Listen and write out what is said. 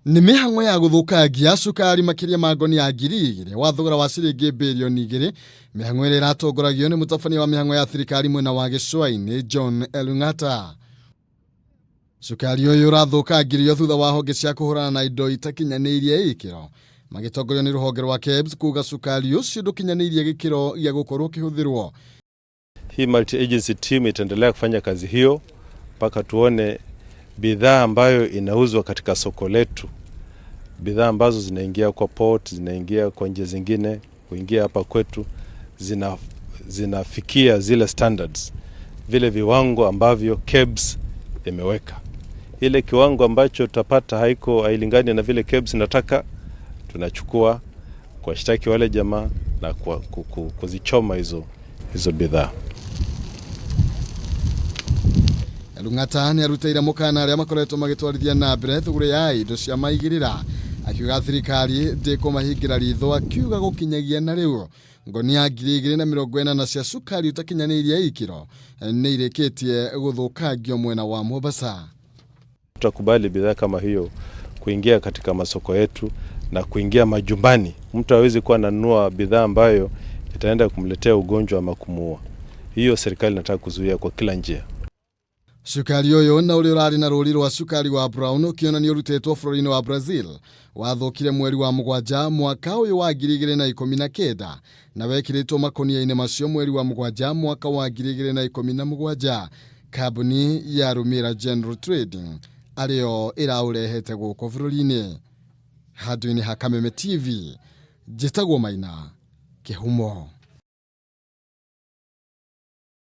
Nĩ mĩhang'o ya gũthũkangia cukari makĩria ma ngonia 2000 wa thogora wa ciringi bĩrioni 2, mĩhang'o ĩrĩa ĩratongoragio nĩ mũtabania wa mĩhang'o ya thirikari mwena wa gĩcũa-inĩ John Elung'ata. Cukari ũyũ ũrathũkangirio thutha wa honge cia kũhũrana na indo itakinyanĩirie ikĩro magĩtongorio nĩ rũhonge rwa KEBS kuga cukari ũcio ndũkinyanĩirie gĩkĩro gĩa gũkorwo ũkĩhũthĩrwo. Hii multi-agency team itaendelea kufanya kazi hiyo mpaka tuone bidhaa ambayo inauzwa katika soko letu, bidhaa ambazo zinaingia kwa port, zinaingia kwa njia zingine kuingia hapa kwetu, zinafikia zile standards, vile viwango ambavyo KEBS imeweka. Ile kiwango ambacho tutapata haiko hailingani na vile KEBS inataka, tunachukua kuwashtaki wale jamaa na kuzichoma hizo bidhaa. Elung'ata nĩ arutĩire mũkana arĩa makoretwo magĩtwarithia na mbere thũgũrĩ ya indo cia maigĩrĩra, akiuga thirikari ndĩkũmahingĩra ritho, akiuga gũkinyagia na rĩu ngonia 2040 cia cukari ũtakinyanĩirie ikĩro nĩ irĩkĩtie gũthũkangio mwena wa Mombasa. Tutakubali bidhaa kama hiyo kuingia katika masoko yetu na kuingia majumbani. Mtu hawezi kuwa ananunua bidhaa ambayo itaenda kumletea ugonjwa ama kumuua. Hiyo serikali inataka kuzuia kwa kila njia. Cukari ũyũ na ũrĩa ũrarĩ na rũri rwa cukari wa brown ũkĩonania ũrutĩtwo bũrũri-inĩ wa Brazil wathũkire mweri wa 7 mwaka ũyũ wa 2019 na wekĩrĩtwo makonia-inĩ macio mweri wa 7 mwaka wa 2017. Kambuni ya Rumira General Trading arĩyo ĩraũrehete gũkũ bũrũri-inĩ. Handũ-inĩ ha Kameme TV, njĩtagwo Maina Kĩhumo.